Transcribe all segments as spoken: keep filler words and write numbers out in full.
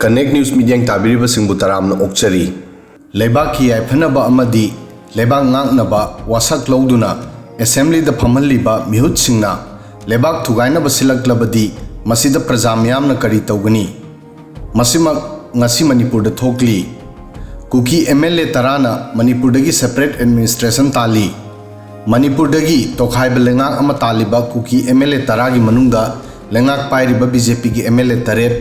Connect News ꯃꯤꯠꯌꯦꯡ ꯇꯥꯕꯤꯔꯤꯕꯁꯤꯡꯕꯨ ꯇꯔꯥꯝꯅ ꯑꯣꯛꯆꯔꯤ꯫ ꯂꯩꯕꯥꯛꯀꯤ ꯌꯥꯏꯐꯅꯕ ꯑꯃꯗꯤ ꯂꯩꯕꯥꯛ ꯉꯥꯛꯅꯕ ꯋꯥꯁꯛ ꯂꯧꯗꯨꯅ ꯑꯦꯁꯦꯝꯕ꯭ꯂꯤꯗ ꯐꯝꯍꯜꯂꯤꯕ ꯃꯤꯍꯨꯠꯁꯤꯡꯅ ꯂꯩꯕꯥꯛ ꯊꯨꯒꯥꯏꯅꯕ ꯁꯤꯜꯂꯛꯂꯕꯗꯤ ꯃꯁꯤꯗ ꯄ꯭ꯔꯖꯥ ꯃꯤꯌꯥꯝꯅ ꯀꯔꯤ ꯇꯧꯒꯅꯤ? ꯃꯁꯤꯃꯛ ꯉꯁꯤ ꯃꯅꯤꯄꯨꯔꯗ ꯊꯣꯛꯂꯤ꯫ ꯀꯨꯀꯤ ꯑꯦꯝ ꯑꯦꯜ ꯑꯦ ꯇꯔꯥꯅ ꯃꯅꯤꯄꯨꯔꯗꯒꯤ separate administration ꯇꯥꯜꯂꯤ꯫ ꯃꯅꯤꯄꯨꯔꯗꯒꯤ ꯇꯣꯈꯥꯏꯕ ꯂꯩꯉꯥꯛ ꯑꯃ ꯇꯥꯜꯂꯤꯕ ꯀꯨꯀꯤ ꯑꯦꯝ ꯑꯦꯜ ꯑꯦ ꯇꯔꯥꯒꯤ ꯃꯅꯨꯡꯗ ꯂꯩꯉꯥꯛ ꯄꯥꯏꯔꯤꯕ ꯕꯤ ꯖꯦ ꯄꯤꯒꯤ ꯑꯦꯝ ꯑꯦꯜ ꯑꯦ ꯇꯔꯦꯠ,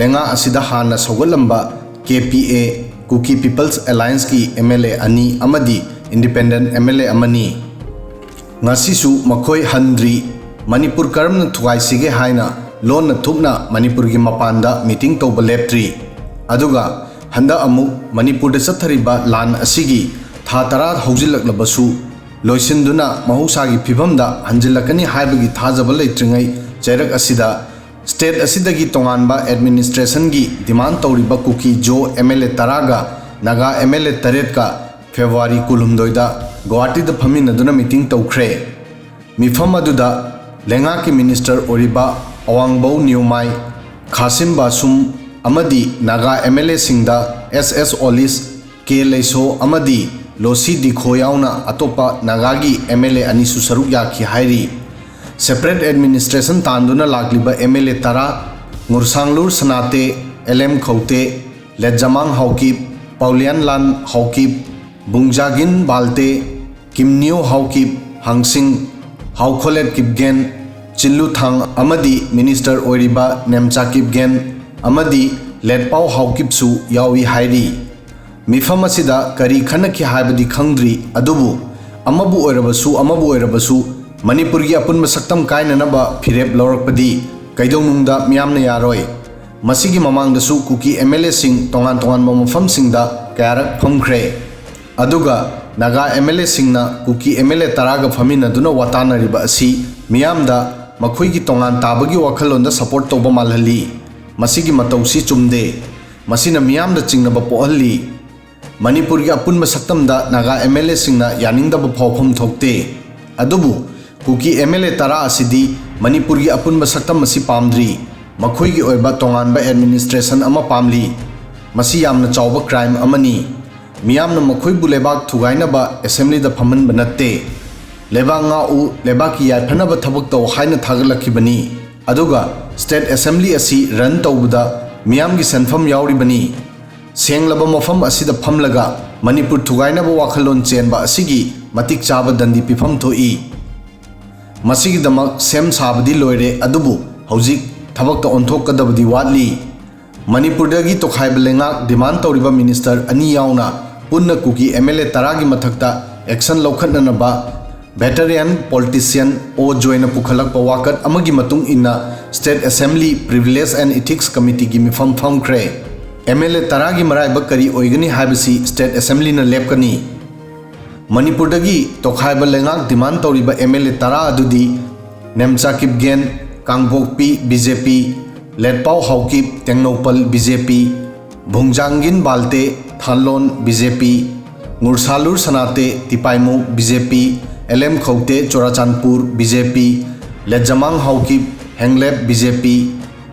ꯂꯩꯉꯥꯛ ꯑꯁꯤꯗ ꯍꯥꯟꯅ ꯁꯧꯒꯠꯂꯝꯕ ꯀꯦ ꯄꯤ ꯑꯦ, ꯀꯨꯀꯤ ꯄꯤꯄꯜꯁ ꯑꯦꯂꯥꯌꯟꯁꯀꯤ ꯑꯦꯝ ꯑꯦꯜ ꯑꯦ ꯑꯅꯤ ꯑꯃꯗꯤ ꯏꯟꯗꯤꯄꯦꯟꯗꯦꯟꯠ ꯑꯦꯝ ꯑꯦꯜ ꯑꯦ ꯑꯃꯅꯤ꯫ ꯉꯁꯤꯁꯨ ꯃꯈꯣꯏ ꯍꯟꯗ꯭ꯔꯤ꯫ ꯃꯅꯤꯄꯨꯔ ꯀꯔꯝꯅ ꯊꯨꯒꯥꯏꯁꯤꯒꯦ ꯍꯥꯏꯅ ꯂꯣꯟꯅ ꯊꯨꯞꯅ ꯃꯅꯤꯄꯨꯔꯒꯤ ꯃꯄꯥꯟꯗ ꯃꯤꯇꯤꯡ ꯇꯧꯕ ꯂꯦꯞꯇ꯭ꯔꯤ꯫ ꯑꯗꯨꯒ ꯍꯟꯗꯛ ꯑꯃꯨꯛ ꯃꯅꯤꯄꯨꯔꯗ ꯆꯠꯊꯔꯤꯕ ꯂꯥꯟ ꯑꯁꯤꯒꯤ ꯊꯥ ꯇꯔꯥ ꯍꯧꯖꯤꯜꯂꯛꯂꯕꯁꯨ ꯂꯣꯏꯁꯤꯟꯗꯨꯅ ꯃꯍꯧꯁꯥꯒꯤ ꯐꯤꯕꯝꯗ ꯍꯟꯖꯤꯜꯂꯛꯀꯅꯤ ꯍꯥꯏꯕꯒꯤ ꯊꯥꯖꯕ ꯂꯩꯇ꯭ꯔꯤꯉꯩ ꯆꯩꯔꯛ ꯑꯁꯤꯗ ꯁ꯭ꯇꯦꯠ ꯑꯁꯤꯗꯒꯤ ꯇꯣꯉꯥꯟꯕ ꯑꯦꯗꯃꯤꯅꯤꯁꯇ꯭ꯔꯦꯁꯟꯒꯤ ꯗꯤꯃꯥꯟ ꯇꯧꯔꯤꯕ ꯀꯨꯀꯤ ꯖꯣ ꯑꯦꯝ ꯑꯦꯜ ꯑꯦ ꯇꯔꯥꯒ ꯅꯥꯒꯥ ꯑꯦꯝ ꯑꯦꯜ ꯑꯦ ꯇꯔꯦꯠꯀ ꯐꯦꯕ꯭ꯔꯨꯋꯥꯔꯤ ꯀꯨꯟꯍꯨꯝꯗꯣꯏꯗ ꯒꯨꯋꯥꯍꯥꯇꯤꯗ ꯐꯝꯃꯤꯟꯅꯗꯨꯅ ꯃꯤꯇꯤꯡ ꯇꯧꯈ꯭ꯔꯦ꯫ ꯃꯤꯐꯝ ꯑꯗꯨꯗ ꯂꯩꯉꯥꯛꯀꯤ ꯃꯤꯅꯤꯁꯇꯔ ꯑꯣꯏꯔꯤꯕ ꯑꯋꯥꯡꯕꯧ ꯅꯤꯎꯃꯥꯏ, ꯈꯥꯁꯤꯝ ꯕꯥꯁꯨꯝ ꯑꯃꯗꯤ ꯅꯥꯒꯥ ꯑꯦꯝ ꯑꯦꯜ ꯑꯦꯁꯤꯡꯗ ꯑꯦꯁ ꯑꯦꯁ ꯑꯣꯂꯤꯁ, ꯀꯦ ꯂꯩꯁꯣ ꯑꯃꯗꯤ ꯂꯣꯁꯤ ꯗꯤꯈꯣ ꯌꯥꯎꯅ ꯑꯇꯣꯞꯄ ꯅꯥꯒꯥꯒꯤ ꯑꯦꯝ ꯑꯦꯜ ꯑꯦ ꯑꯅꯤꯁꯨ ꯁꯔꯨꯛ ꯌꯥꯈꯤ ꯍꯥꯏꯔꯤ꯫ ꯁꯦꯄꯔꯦꯠ ꯑꯦꯗꯃꯤꯅꯤꯁꯇ꯭ꯔꯦꯁꯟ ꯇꯥꯟꯗꯨꯅ ꯂꯥꯛꯂꯤꯕ ꯑꯦꯝ ꯑꯦꯜ ꯑꯦ ꯇꯔꯥ, ꯉꯨꯔꯁꯥꯡꯂꯨꯔ ꯁꯅꯥꯇꯦ, ꯑꯦꯜ ꯑꯦꯝ ꯈꯧꯇꯦ, ꯂꯦꯠꯖꯃꯥꯡ ꯍꯥꯎꯀꯤꯞ, ꯄꯥꯎꯂꯤꯌꯥꯟꯂꯥꯟ ꯍꯥꯎꯀꯤꯞ, ꯕꯨꯡꯖꯥꯒꯤꯟ ꯕꯥꯜꯇꯦ, ꯀꯤꯝꯅꯤꯌꯣ ꯍꯥꯎꯀꯤꯞ, ꯍꯥꯡꯁꯤꯡ, ꯍꯥꯎꯈꯣꯂꯦꯠ ꯀꯤꯞꯒꯦꯟ, ꯆꯤꯜꯂꯨꯊꯥꯡ ꯑꯃꯗꯤ ꯃꯤꯅꯤꯁꯇꯔ ꯑꯣꯏꯔꯤꯕ ꯅꯦꯝꯆꯥ ꯀꯤꯞꯒꯦꯟ ꯑꯃꯗꯤ ꯂꯦꯠꯄꯥꯎ ꯍꯥꯎꯀꯤꯞꯁꯨ ꯌꯥꯎꯏ ꯍꯥꯏꯔꯤ꯫ ꯃꯤꯐꯝ ꯑꯁꯤꯗ ꯀꯔꯤ ꯈꯟꯅꯈꯤ ꯍꯥꯏꯕꯗꯤ ꯈꯪꯗ꯭ꯔꯤ, ꯑꯗꯨꯕꯨ ꯑꯃꯕꯨ ꯑꯣꯏꯔꯕꯁꯨ ꯑꯃꯕꯨ ꯑꯣꯏꯔꯕꯁꯨ ꯃꯅꯤꯄꯨꯔꯒꯤ ꯑꯄꯨꯟꯕ ꯁꯛꯇꯝ ꯀꯥꯏꯅꯅꯕ ꯐꯤꯔꯦꯞ ꯂꯧꯔꯛꯄꯗꯤ ꯀꯩꯗꯧꯅꯨꯡꯗ ꯃꯤꯌꯥꯝꯅ ꯌꯥꯔꯣꯏ꯫ ꯃꯁꯤꯒꯤ ꯃꯃꯥꯡꯗꯁꯨ ꯀꯨꯀꯤ ꯑꯦꯝ ꯑꯦꯜ ꯑꯦꯁꯤꯡ ꯇꯣꯉꯥꯟ ꯇꯣꯉꯥꯟꯕ ꯃꯐꯝꯁꯤꯡꯗ ꯀꯌꯥꯔꯛ ꯐꯝꯈ꯭ꯔꯦ꯫ ꯑꯗꯨꯒ ꯅꯥꯒꯥ ꯑꯦꯝ ꯑꯦꯜ ꯑꯦꯁꯤꯡꯅ ꯀꯨꯀꯤ ꯑꯦꯝ ꯑꯦꯜ ꯑꯦ ꯇꯔꯥꯒ ꯐꯝꯃꯤꯟꯅꯗꯨꯅ ꯋꯥꯇꯥꯅꯔꯤꯕ ꯑꯁꯤ ꯃꯤꯌꯥꯝꯗ ꯃꯈꯣꯏꯒꯤ ꯇꯣꯉꯥꯟ ꯇꯥꯕꯒꯤ ꯋꯥꯈꯜꯂꯣꯟꯗ ꯁꯄꯣꯔꯠ ꯇꯧꯕ ꯃꯥꯜꯍꯜꯂꯤ꯫ ꯃꯁꯤꯒꯤ ꯃꯇꯧꯁꯤ ꯆꯨꯝꯗꯦ꯫ ꯃꯁꯤꯅ ꯃꯤꯌꯥꯝꯗ ꯆꯤꯡꯅꯕ ꯄꯣꯛꯍꯜꯂꯤ꯫ ꯃꯅꯤꯄꯨꯔꯒꯤ ꯑꯄꯨꯟꯕ ꯁꯛꯇꯝꯗ ꯅꯥꯒꯥ ꯑꯦꯝ ꯑꯦꯜ ꯑꯦꯁꯤꯡꯅ ꯌꯥꯅꯤꯡꯗꯕ ꯐꯥꯎꯐꯝ ꯊꯣꯛꯇꯦ꯫ ꯑꯗꯨꯕꯨ ꯀꯨꯀꯤ ꯑꯦꯝ ꯑꯦꯜ ꯑꯦ ꯇꯔꯥ ꯑꯁꯤꯗꯤ ꯃꯅꯤꯄꯨꯔꯒꯤ ꯑꯄꯨꯟꯕ ꯁꯛꯇꯝ ꯑꯁꯤ ꯄꯥꯝꯗ꯭ꯔꯤ꯫ ꯃꯈꯣꯏꯒꯤ ꯑꯣꯏꯕ ꯇꯣꯉꯥꯟꯕ ꯑꯦꯗꯃꯤꯅꯤꯁꯇ꯭ꯔꯦꯁꯟ ꯑꯃ ꯄꯥꯝꯂꯤ꯫ ꯃꯁꯤ ꯌꯥꯝꯅ ꯆꯥꯎꯕ ꯀ꯭ꯔꯥꯏꯝ ꯑꯃꯅꯤ꯫ ꯃꯤꯌꯥꯝꯅ ꯃꯈꯣꯏꯕꯨ ꯂꯩꯕꯥꯛ ꯊꯨꯒꯥꯏꯅꯕ ꯑꯦꯁꯦꯝꯕ꯭ꯂꯤꯗ ꯐꯝꯍꯟꯕ ꯅꯠꯇꯦ꯫ ꯂꯩꯕꯥꯛ ꯉꯥꯛꯎ, ꯂꯩꯕꯥꯛꯀꯤ ꯌꯥꯏꯐꯅꯕ ꯊꯕꯛ ꯇꯧ ꯍꯥꯏꯅ ꯊꯥꯒꯠꯂꯛꯈꯤꯕꯅꯤ꯫ ꯑꯗꯨꯒ ꯁ꯭ꯇꯦꯠ ꯑꯦꯁꯦꯝꯕ꯭ꯂꯤ ꯑꯁꯤ ꯔꯟ ꯇꯧꯕꯗ ꯃꯤꯌꯥꯝꯒꯤ ꯁꯦꯟꯐꯝ ꯌꯥꯎꯔꯤꯕꯅꯤ꯫ ꯁꯦꯡꯂꯕ ꯃꯐꯝ ꯑꯁꯤꯗ ꯐꯝꯂꯒ ꯃꯅꯤꯄꯨꯔ ꯊꯨꯒꯥꯏꯅꯕ ꯋꯥꯈꯜꯂꯣꯟ ꯆꯦꯟꯕ ꯑꯁꯤꯒꯤ ꯃꯇꯤꯛ ꯆꯥꯕ ꯗꯟꯗꯤ ꯄꯤꯐꯝ ꯊꯣꯛꯏ꯫ ꯃꯁꯤꯒꯤꯗꯃꯛ ꯁꯦꯝ ꯁꯥꯕꯗꯤ ꯂꯣꯏꯔꯦ, ꯑꯗꯨꯕꯨ ꯍꯧꯖꯤꯛ ꯊꯕꯛꯇ ꯑꯣꯟꯊꯣꯛꯀꯗꯕꯗꯤ ꯋꯥꯠꯂꯤ꯫ ꯃꯅꯤꯄꯨꯔꯗꯒꯤ ꯇꯣꯈꯥꯏꯕ ꯂꯩꯉꯥꯛ ꯗꯤꯃꯥꯟ ꯇꯧꯔꯤꯕ ꯃꯤꯅꯤꯁꯇꯔ ꯑꯅꯤ ꯌꯥꯎꯅ ꯄꯨꯟꯅ ꯀꯨꯀꯤ ꯑꯦꯝ ꯑꯦꯜ ꯑꯦ ꯇꯔꯥꯒꯤ ꯃꯊꯛꯇ ꯑꯦꯛꯁꯟ ꯂꯧꯈꯠꯅꯅꯕ ꯚꯦꯇꯔꯤꯌꯥꯟ ꯄꯣꯂꯤꯇꯤꯁꯤꯌꯟ ꯑꯣ ꯖꯣꯏꯅ ꯄꯨꯈꯠꯂꯛꯄ ꯋꯥꯀꯠ ꯑꯃꯒꯤ ꯃꯇꯨꯡ ꯏꯟꯅ state assembly privilege and ethics ꯀꯃꯤꯇꯤꯒꯤ ꯃꯤꯐꯝ ꯐꯝꯈ꯭ꯔꯦ꯫ ꯑꯦꯝ ꯑꯦꯜ ꯑꯦ ꯇꯔꯥꯒꯤ ꯃꯔꯥꯏꯕꯛ ꯀꯔꯤ ꯑꯣꯏꯒꯅꯤ ꯍꯥꯏꯕꯁꯤ ꯁ꯭ꯇꯦꯠ ꯑꯦꯁꯦꯝꯕ꯭ꯂꯤꯅ ꯂꯦꯞꯀꯅꯤ꯫ ꯃꯅꯤꯄꯨꯔꯗꯒꯤ ꯇꯣꯈꯥꯏꯕ ꯂꯩꯉꯥꯛ ꯗꯤꯃꯥꯟ ꯇꯧꯔꯤꯕ ꯑꯦꯝ ꯑꯦꯜ ꯑꯦ ꯇꯔꯥ ꯑꯗꯨꯗꯤ Nemcha Kipgen, Kangpokpi B J P, Letpao Haokip, Tengnoupal B J P, ꯚꯨꯡꯖꯥꯡꯒꯤꯟ Valte, Thanlon B J P, Ngursanglur Sanate, Tipaimukh B J P, L M Khaute, Churachandpur B J P, Letzamang Haokip, Henglep B J P,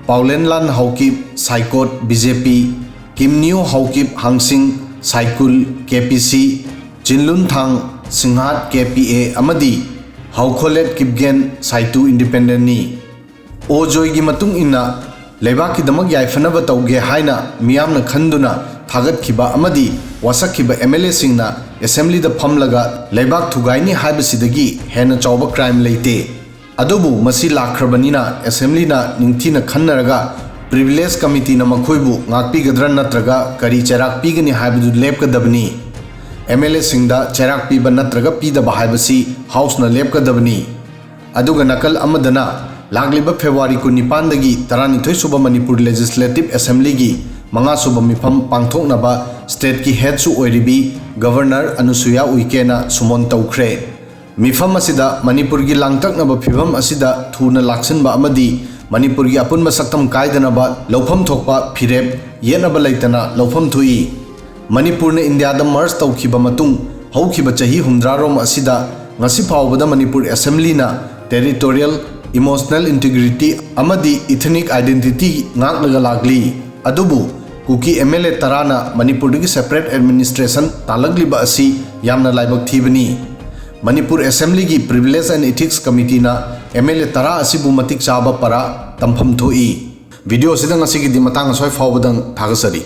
Paolienlal Haokip, Saikot B J P, Kimneo Haokip, Hangshing, Saikul, K P C, Chinlunthang, ꯁꯤꯡꯍꯥꯠ, K P ꯑꯦ, ꯑꯃꯗꯤ ꯍꯥꯎꯈꯣꯂꯦꯠ ꯀꯤꯞꯒꯦꯟ, ꯁꯥꯏꯇꯨ ꯏꯟꯗꯤꯄꯦꯟꯗꯦꯟꯅꯤ꯫ ꯑꯣꯖꯣꯏꯒꯤ ꯃꯇꯨꯡ ꯏꯟꯅ, ꯂꯩꯕꯥꯛꯀꯤꯗꯃꯛ ꯌꯥꯏꯐꯅꯕ ꯇꯧꯒꯦ ꯍꯥꯏꯅ ꯃꯤꯌꯥꯝꯅ ꯈꯟꯗꯨꯅ ꯊꯥꯒꯠꯈꯤꯕ ꯑꯃꯗꯤ ꯋꯥꯁꯛꯈꯤꯕ ꯑꯦꯝ ꯑꯦꯜ ꯑꯦꯁꯤꯡꯅ ꯑꯦꯁꯦꯝꯕ꯭ꯂꯤꯗ ꯐꯝꯂꯒ ꯂꯩꯕꯥꯛ ꯊꯨꯒꯥꯏꯅꯤ ꯍꯥꯏꯕꯁꯤꯗꯒꯤ ꯍꯦꯟꯅ ꯆꯥꯎꯕ ꯀ꯭ꯔꯥꯏꯝ ꯂꯩꯇꯦ꯫ ꯑꯗꯨꯕꯨ ꯃꯁꯤ ꯂꯥꯛꯈ꯭ꯔꯕꯅꯤꯅ ꯑꯦꯁꯦꯝꯕ꯭ꯂꯤꯅ ꯅꯤꯡꯊꯤꯅ ꯈꯟꯅꯔꯒ ꯄ꯭ꯔꯤꯚꯤꯂꯦꯖ ꯀꯃꯤꯇꯤꯅ ꯃꯈꯣꯏꯕꯨ ꯉꯥꯛꯄꯤꯒꯗ꯭ꯔꯥ ꯅꯠꯇ꯭ꯔꯒ ꯀꯔꯤ ꯆꯩꯔꯥꯛ ꯄꯤꯒꯅꯤ ꯍꯥꯏꯕꯗꯨ ꯂꯦꯞꯀꯗꯕꯅꯤ꯫ ꯑꯦꯝ ꯑꯦꯜ ꯑꯦꯁꯤꯡꯗ ꯆꯩꯔꯥꯛ ꯄꯤꯕ ꯅꯠꯇ꯭ꯔꯒ ꯄꯤꯗꯕ ꯍꯥꯏꯕꯁꯤ ꯍꯥꯎꯁꯅ ꯂꯦꯞꯀꯗꯕꯅꯤ꯫ ꯑꯗꯨꯒ ꯅꯥꯀꯜ ꯑꯃꯗꯅ ꯂꯥꯛꯂꯤꯕ ꯐꯦꯕ꯭ꯔꯨꯋꯥꯔꯤ ꯀꯨꯟꯅꯤꯄꯥꯟꯗꯒꯤ ꯇꯔꯥꯅꯤꯊꯣꯏ ꯁꯨꯕ ꯃꯅꯤꯄꯨꯔ ꯂꯦꯖꯤꯁꯂꯦꯇꯤꯚ ꯑꯦꯁꯦꯝꯕ꯭ꯂꯤꯒꯤ ꯃꯉꯥ ꯁꯨꯕ ꯃꯤꯐꯝ ꯄꯥꯡꯊꯣꯛꯅꯕ ꯁ꯭ꯇꯦꯠꯀꯤ ꯍꯦꯗꯁꯨ ꯑꯣꯏꯔꯤꯕꯤ ꯒꯚꯔꯅꯔ ꯑꯅꯨꯁꯨꯌꯥ ꯎꯏꯀꯦꯅ ꯁꯨꯃꯣꯟ ꯇꯧꯈ꯭ꯔꯦ꯫ ꯃꯤꯐꯝ ꯑꯁꯤꯗ ꯃꯅꯤꯄꯨꯔꯒꯤ ꯂꯥꯡꯇꯛꯅꯕ ꯐꯤꯚꯝ ꯑꯁꯤꯗ ꯊꯨꯅ ꯂꯥꯛꯁꯤꯟꯕ ꯑꯃꯗꯤ ꯃꯅꯤꯄꯨꯔꯒꯤ ꯑꯄꯨꯟꯕ ꯁꯛꯇꯝ ꯀꯥꯏꯗꯅꯕ ꯂꯧꯐꯝ ꯊꯣꯛꯄ ꯐꯤꯔꯦꯞ ꯌꯦꯠꯅꯕ ꯂꯩꯇꯅ ꯂꯧꯐꯝ ꯊꯣꯛꯏ꯫ ꯃꯅꯤꯄꯨꯔꯅ ꯏꯟꯗꯤꯌꯥꯗ ꯃꯔꯖ ꯇꯧꯈꯤꯕ ꯃꯇꯨꯡ ꯍꯧꯈꯤꯕ ꯆꯍꯤ ꯍꯨꯝꯗ꯭ꯔꯥꯔꯣꯝ ꯑꯁꯤꯗ ꯉꯁꯤ ꯐꯥꯎꯕꯗ ꯃꯅꯤꯄꯨꯔ ꯑꯦꯁꯦꯝꯕ꯭ꯂꯤꯅ ꯇꯦꯔꯤꯇꯣꯔꯤꯌꯦꯜ emotional integrity ꯑꯃꯗꯤ ethnic identity ꯉꯥꯛꯂꯒ ꯂꯥꯛꯂꯤ꯫ ꯑꯗꯨꯕꯨ ꯀꯨꯀꯤ M L A ꯇꯔꯥꯅ ꯃꯅꯤꯄꯨꯔꯗꯒꯤ separate administration ꯇꯥꯜꯂꯛꯂꯤꯕ ꯑꯁꯤ ꯌꯥꯝꯅ ꯂꯥꯏꯕꯛ ꯊꯤꯕꯅꯤ꯫ Manipur Assemblyꯒꯤ Privilege and Ethics Committeeꯅ M L A ꯇꯔꯥ ꯑꯁꯤꯕꯨ ꯃꯇꯤꯛ ꯆꯥꯕ ꯄꯔꯥ ꯇꯝꯐꯝ ꯊꯣꯛꯏ꯫ Video ꯑꯁꯤꯗ ꯉꯁꯤꯒꯤꯗꯤ ꯃꯇꯥꯡ ꯑꯁ꯭ꯋꯥꯏ ꯐꯥꯎꯕꯗꯪ ꯊꯥꯒꯠꯆꯔꯤ꯫